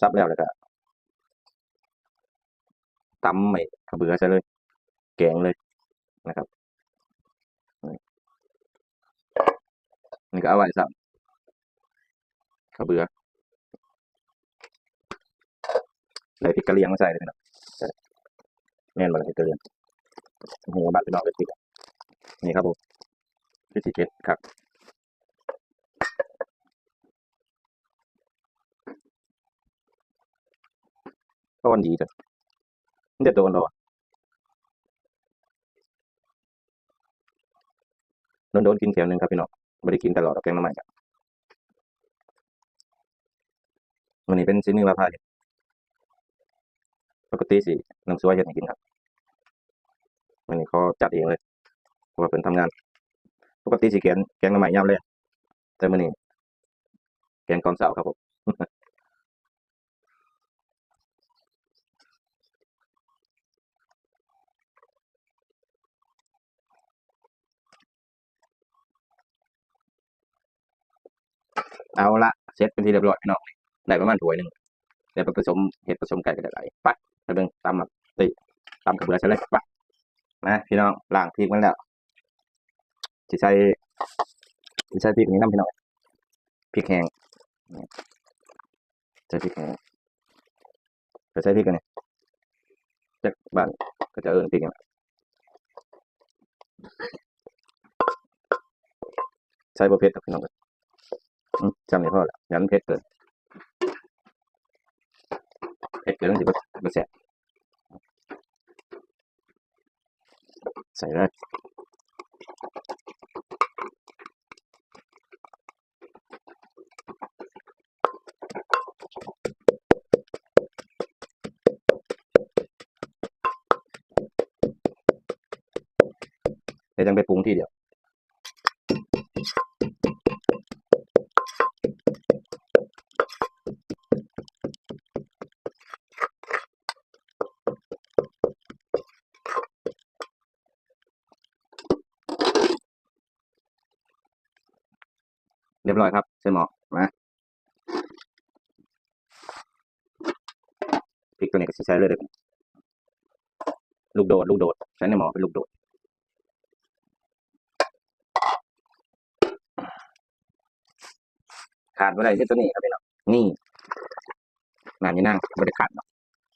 ສັບໆແລ້ວ ແລ້ວກໍຕຳໄອ້ຂະເບືອໃສ່ເລີຍ ແກງເລີຍນະຄັບ. ນີ້ກໍເອົາໄວ້ຊ້ຳ ຂະເບືອ ໃສ່ພິກກະລຽງມາໃສ່ເລີຍພີ່ນ້ອງ. ແມ່ນບໍ່ລະພິກກະລຽງ? ຮູ້ວ່າບ້ານພີ່ນ້ອງເອີ້ນພິກ. ນີ້ຄັບຜົມ ຄືຊິເຜັດຄັກ. ອ່ອນດີເດີ ມັນຈະໂດນບໍ່ວະ? ດົນໆກິນເທື່ອໜຶ່ງຄັບພີ່ນ້ອງ ບໍ່ໄດ້ກິນຕະຫຼອດດອກແກງໜໍ່ໄມ້. ມື້ນີ້ເປັນສີມືບ່າວພາເຮັດ ປົກກະຕິຊິນ້ອງສວຍເຮັດໃຫ້ກິນຄັບ. ມື້ນີ້ຂໍຈັດເອງເລີຍ ເພາະວ່າເພິ່ນທຳງານ. ປົກກະຕິຊິແກງ ແກງໜໍ່ໄມ້ຍາມແລງ ແຕ່ມື້ນີ້ແກງຕອນເຊົ້າຄັບຜົມ. ເອົາລະ ເສັດເປັນທີ່ຮຽບຮ້ອຍພີ່ນ້ອງ ໄດ້ປະມານຖ້ວຍໜຶ່ງ ແລ້ວໄປປະສົມເຫັດປະສົມໄກ່ກໍໄດ້ຫຼາຍ. ໄປ ໄປເບິ່ງ ຕຳໝາກ ເອີຍ ຕຳຂະເບືອໃສ່ເລີຍ. ໄປ ມາພີ່ນ້ອງ ລ້າງພິກມັນແລ້ວ ຊິໃສ່ ຊິໃສ່ພິກນີ້ນຳພີ່ນ້ອງ ພິກແຫ້ງ ໃສ່ພິກແຫ້ງ ໃສ່ພິກອັນນີ້ ຈັກບ້ານເຂົາເຈົ້າເອີ້ນພິກຫຍັງ ໃສ່ບໍ່ເຜັດດອກພີ່ນ້ອງເອີຍ. ອືມ ຊ່ຳນີ້ພໍລະ ຢ້ານມັນເຜັດເກີນ ເຜັດເກີນມັນຊິບໍ່ ບໍ່ແຊບ. ໃສ່ເລີຍ ແລ້ວຈັ່ງໄປປຸງທີດຽວ. ຮຽບຮ້ອຍຄັບ ໃສ່ໝໍ້ ມາ ພິກໂຕນີ້ກໍຊິໃສ່ເລີຍເດີ ລູກໂດດ ລູກໂດດ ໃສ່ໃນໝໍ້ເປັນລູກໂດດ. ຂາດບໍ່ໄດ້ຄືໂຕນີ້ຄັບພີ່ນ້ອງ ນີ້ ນ້ຳຍານາງບໍ່ໄດ້ຂາດດອກ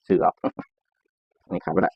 ຊື້ເອົາ ນີ້ຂາດບໍ່ໄດ້.